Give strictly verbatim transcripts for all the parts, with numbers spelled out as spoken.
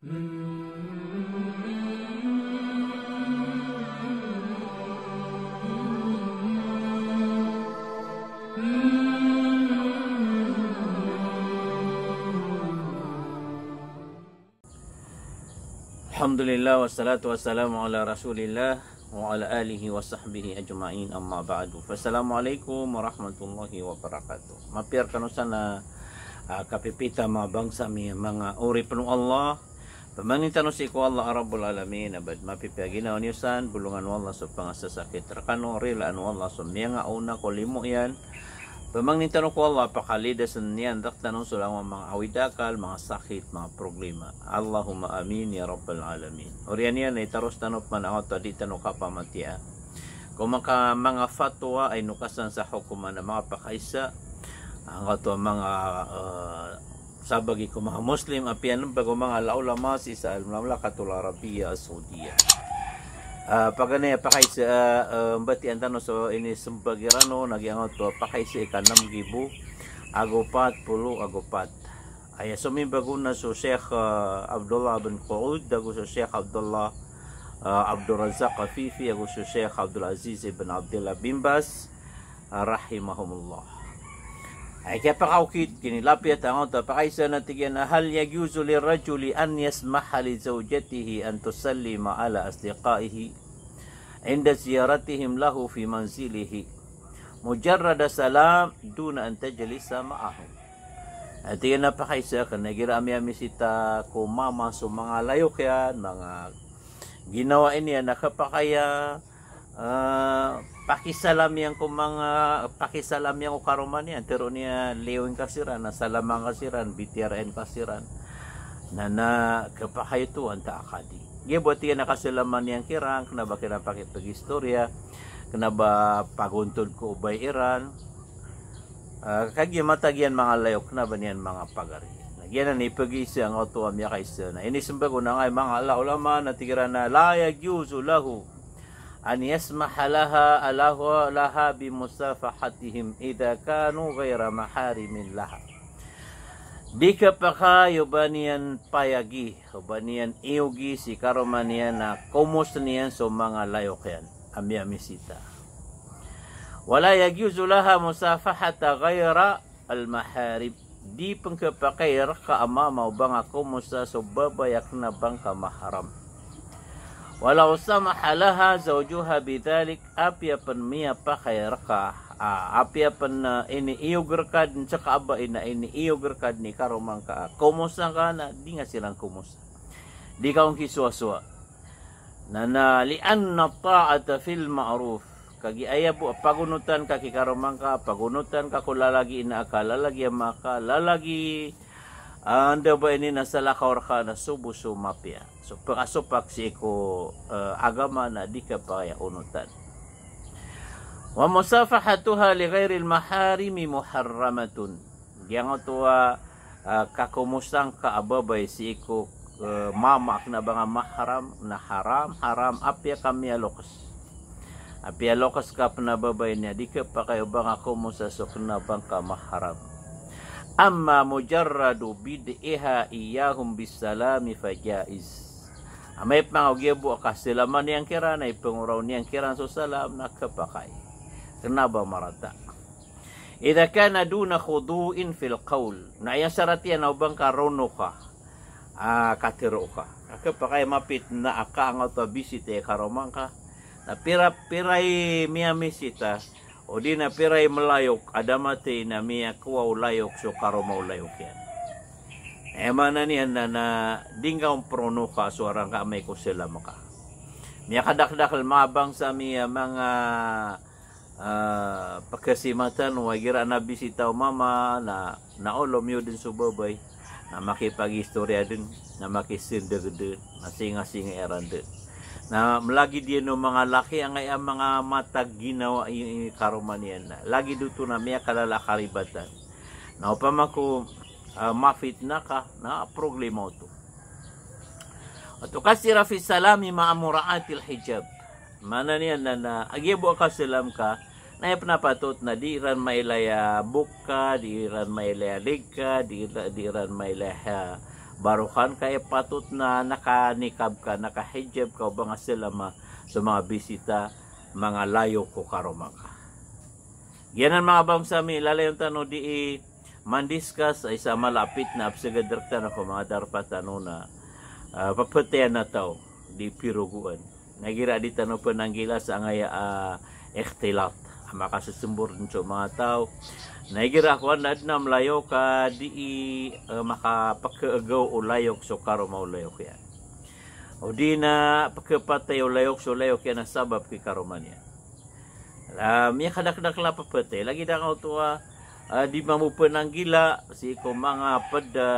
Alhamdulillah, wassalatu wassalamu ala Rasulillah, wa ala alihi wa sahbihi ajma'in, amma ba'du. Fassalamu alaikum warahmatullahi wabarakatuh. Mapiya rkano san a, ah, kapipita manga bangsa mi, manga oripn o Allah. Pamangnin tano sii ko Allah Rabbul Alamin, a ba dn mapipiya ginawa niyo san, bolongan o Allah so pangasasakit rkano, rilaan o Allah so miyangaona ko limo iyan. Pamangnin tano ko Allah a pakalidasn iyan rktano so langon a manga awid a akal, manga sakit, manga problema. Allahumma amin ya rabbal alamin. Oriyan iyan na itaros tano pman angkoto a di tano kapamatiya ko manga, manga fatwa a inokasan sa hokoman a manga pakaisa, angkoto a manga, eh, sabagi ko manga Muslim, apiya nmbag o manga al-ulama sii sa al-Mamlakatul Arabiyyah As-Saudiyyah. Ah, paganay a pakaisa, ah, ah, mbatiyan tano so inismbag iran on, na giyangkoto a pakaisa i ka nm gibo ago pat polo ago pat. Aya somimbag on na so Sheikh, ah, Abdullah bin Quud, ago so Sheikh Abdullah, ah, Abdul Razzaq Afifi, ago so Sheikh Abdul Aziz ibn Abdullah bin Baz, rahimahumullah. Aya kiyapakaokit, kinilapiyat angkoto a pakaisa na tig iyan a, "Hal yajuzu lirrajuli an yasmaha li zawjatihi an tusallima ala asdiqaihi inda ziyaratihim lahu fi manzilihi, mujarrada salam duna an tajlisa ma'ahum?" Aya tig iyan a pakaisa, kna igira a miyamisita ko mama so manga layok iyan, manga ginawa iyan na khapakay a ah, pakisalam iyan ko manga, pakisalam iyan ko karoma niyan, tero niyan liyoin ka siran, na salaman ka siran, bitiyarain ka siran. Na, na khapakay oto antaa ka di. Giya bo a tig iyan a kasalaman iyan kiran, kna ba kiran pakipagistoriya, kna ba pagontod ko obay iran. Ah, kagiya matag iyan manga layok, kna ba niyan manga pagari. Na giyanan i pagiisa angkoto a miyakaisa. Na inismbag on angkai manga al-ulama na tig iran a, "La yajuzu lahu an yasmaha laha, lahu, laha bimusafahatihim idha kanu ghayra maharimin laha." Di khapakay o ba niyan payagi, o ba niyan iyogi si karoma niyan a komosn iyan so manga layok iyan a miyamisita. Wala yajuzu laha musafahata ghayra al-maharim. Di pn khapakay rka a mama o ba nga komosa so babay a kna ba ngka mahram. Walaw samaha laha zawjuha bidhalik, apiya pn miyapakay rka, ah, apiya pn, ah, iniiyog rka dn ska a ba ina iniiyog rka dn i karoma ngka a komosa ngka na di nga siran komosa. Di ka on kisowasowa. Na, na, li anna ta'ata fil ma'ruf. Kagiya aya bo a pagonotan ka ki karoma ngka, pagonotan ka ko lalagii na aka, lalagii a maka, lalagii, ah, anda ba ini na salakaw rka na so bo so mapiya. So pakasopak sii ko, eh, agama na di khapakay a onotan. Wa musafahatuha li ghairil maharimi muharramatun. Giyangkoto a, ah, kakomosa ngka a babay sii ko, eh, mama a kna ba nga mahram, na haram, haram, apiya ka miyaloks. Apiya loks ka pn a babay niyan, di khapakay o ba nga komosa so kna ba ngka mahram. Amma mujarradu bid'iha iyyahum bis-salami fa jaiz. Amay pman ogiya bo a kasalaman iyan kiran, na ipngoraw niyan kiran so salam, na khapakay. Kna ba marata. Idha kana duna khudu'in fil qawl. Na aya sarat iyan na o ba ngka rono ka, ah, katero ka. Khapakay mapit na aka angkoto a bisita i karoma ngka. Na pira, pira i miyamisita, odi na pira i mlayok, a da mathay na miyakowa o layok so karoma o layok iyan. Aya maana niyan na, na di ngka on prono ka so arang ka amay ko salam ka. Miyakadakdakl manga bangsa mi a manga ah, pkhasimatan o igira a bisita o mama, na, na olo miyoden so babay, na makipagistoriya den, na makisendeg den, na singasinga iran den. Na mlagid iyan o manga laki angkaya manga matag ginawa i, i karoma niyan na. Lagid oto na miyakalala a karibatan. Na opama ko, ah, mafitna ka, na problema oto. Wa tuqassira fi salami ma'a mura'atil hijab. Maana niyan na, na, a giya bo a kasalam ka, na aya pn a patot na di iran mailay a bok ka, di iran mailay a lig ka, di ira-, di iran mailay a Barokan ka, ipatot na naka-niqab ka, naka-hijab ka o ba nga salama so manga bisita, manga layok ko karoma ngka. Giyanan manga bangsa mi, lalayon tano dii mandiskas a isa a mala a pitna a psagad rktano ko manga darpa tano na, ah, pphatayan a taw, dii pirogoan. Na igira di tano pnanggila sa angaya a ikhtilat, a makasasmbor dn so manga taw. Na igira ko anda dn a mlayok a dii, eh, makapkhaagaw o layok so karoma o layok iyan, o di na pkhapatay o layok so layok iyan a sabap ki karoma niyan. Ah, miyakadakdakl a pphatayan, lagid angkoto a, ah, di mambo pnanggila sii ko manga pd a,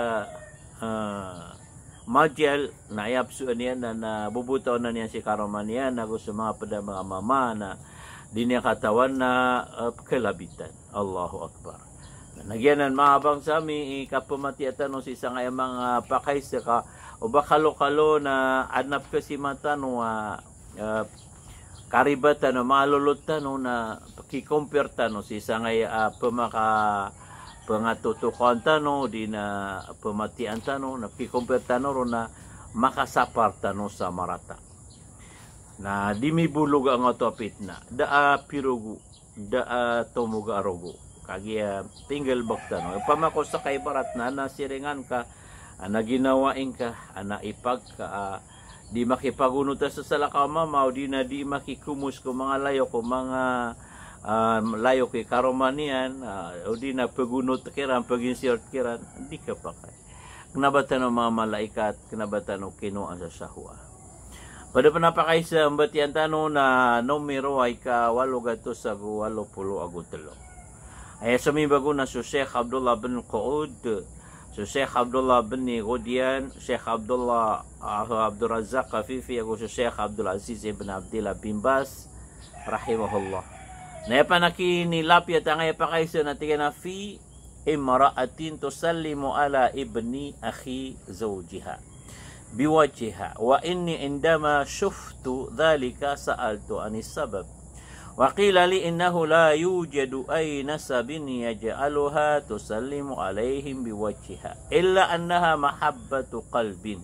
ah, majal, na aya psoan iyan na, na bobotaw anan iyan si karoma niyan, ago so manga pd a manga mama na di niyan katawan na, eh, pkhalabitan. Allahu Akbar. Na giyanan manga bangsa mi, i kapmatiya tano sii sangkaya manga pakaiza ka, o ba kalokalo na adn a pkhasima tano a, eh, karibatan o manga lolot tano na pkhi-compare tano sii sangkaya, ah, pmaka-, pngatotokawan tano, di na pmatiyaan tano, na pkhi-compare tano ron na makasapar tano sa marata. Na di mibolog angkoto a pitna, da a pirogo, da a tomoga a rogo. Kagiya tinggalbk tano. Opama ko ska ibarat na, na siringan ka, ana ginawa ingka, ana ipag ka, ah, di makipagonot a sa salakaw a mama, o di na di makikomos ko manga layok, ko manga, ah, layok i karoma niyan, ah, o di na pgonot kiran, pginsiyort kiran, di kapakay. Kna ba tano manga malaikat, kna ba tano kinowa sa sahwa. Pd a pn a pakaiza, mbatiyan tano na nomero a ika walo gatos ago walo polo ago tlo. Aya somimbago na so Sheikh Abdullah bin Qud, so Sheikh Abdullah bin Ghudyan, Sheikh Abdullah, ah, Abdul Razzaq Afifi, ago so Sheikh Abdul Aziz ibn Abdillah bin Baz, rahimahullah. Na aya pn a kinilapiyat angkaya pakaiza na tig iyan a fi imra'atin tusallimu ala ibni akhi zawjiha biwajhiha, wa inni indama shuftu dhalika sa'altu anis sabab. Wa qila li innahu la yujadu ay nasabin yaj'aluha tusallimu alaihim biwajhiha, illa annaha mahabbatu qalbin.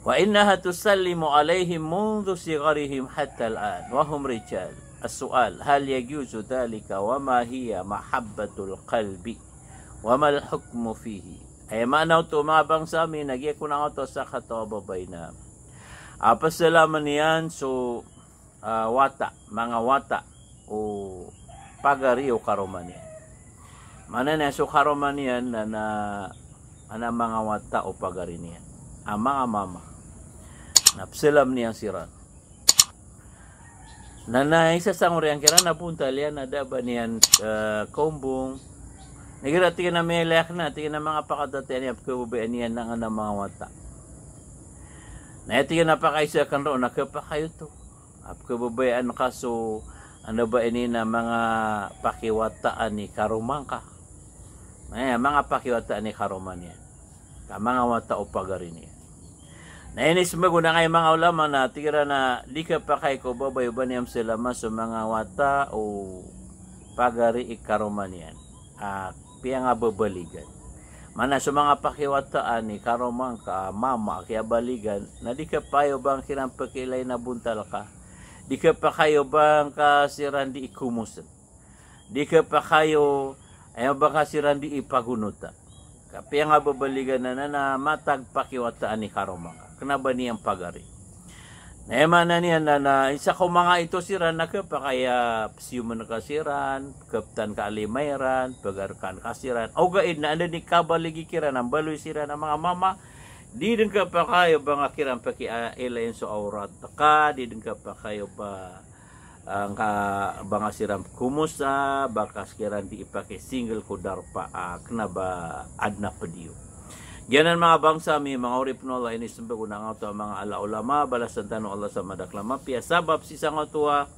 Wa innaha tusallimu alaihim mundhu sigharihim hatta al-an, wa hum rijal. As-su'al, hal yajuzu dhalika, wa ma hiya mahabbatul qalbi, wa mal hukmu fihi? Aya maana oto, manga bangsa mi, na giya kon angkoto a sakataw a babay na, ah, pzalaman iyan so, ah, wata, manga wata o pagari o karoma niyan. Maana niyan so karoma niyan na, na, ana manga wata o pagari niyan a manga mama. Na pzalam niyan siran. Na, na isa sangoriyan kiran na bontal iyan, na da a ba niyan, eh, kombong. Na igira tig iyan a miyailay akn a, tig iyan a manga pakatatiya niyan, pkhababayaan iyan angkanan a manga wata. Na aya tig iyan a pakaiza akn roo na khapakay oto. A pkhababayaan ka so, anda ba ini na manga pakiwataan i karoma ngka. Na aya, manga pakiwataan i karoma niyan. Ka manga wata o pagari niyan. Na inismbago na angkaya manga ulama na tig iran a di khapakay ko babay o ba niyan pzalama so manga wata o pagari i karoma niyan a piyangababaligan. Maana so manga pakiwataan i karoma ngka a mama a kiyabaligan, na di khapakay o ba ngka kiran pkhailay na bontal ka. Di khapakay o ba ngka siran dii komosn. Di khapakay o, eh, ba ngka siran dii pagonota. Ka piyangababaligan anan a matag pakiwataan i karoma ngka. Kna ba niyan pagari. Na aya maana niyan na, na isa ko manga ito siran na khapakay a pziyomn ka siran, khaptan ka a lima iran, pgarkan ka siran. Ogaid na anda dn i kabaligi kiran a mbaloy siran a manga mama, di dn khapakay o ba ngka kiran pkhiilayn so awrat ka, di dn khapakay o ba, ah, ngka, ba ngka siran pkomosa, ba ngka siran dii pakisingle ko darpa a kna ba adn a pd iyo. Giyanan manga bangsa mi, manga oripn o Allah, inismbago na angkoto a manga ala ulama, balasan tano o Allah sa madakl a mapiya, sabap sii sangkoto a,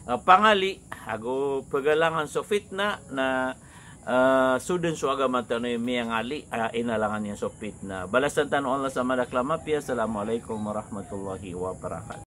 ah, pangali, ago pgalangan so fitna, na, ah, so dn so agama tano i miyangali, ah, inalangan iyan so fitna. Balasan tano o Allah sa madakl a mapiya. Assalamu alaikum warahmatullahi wabarakatuh.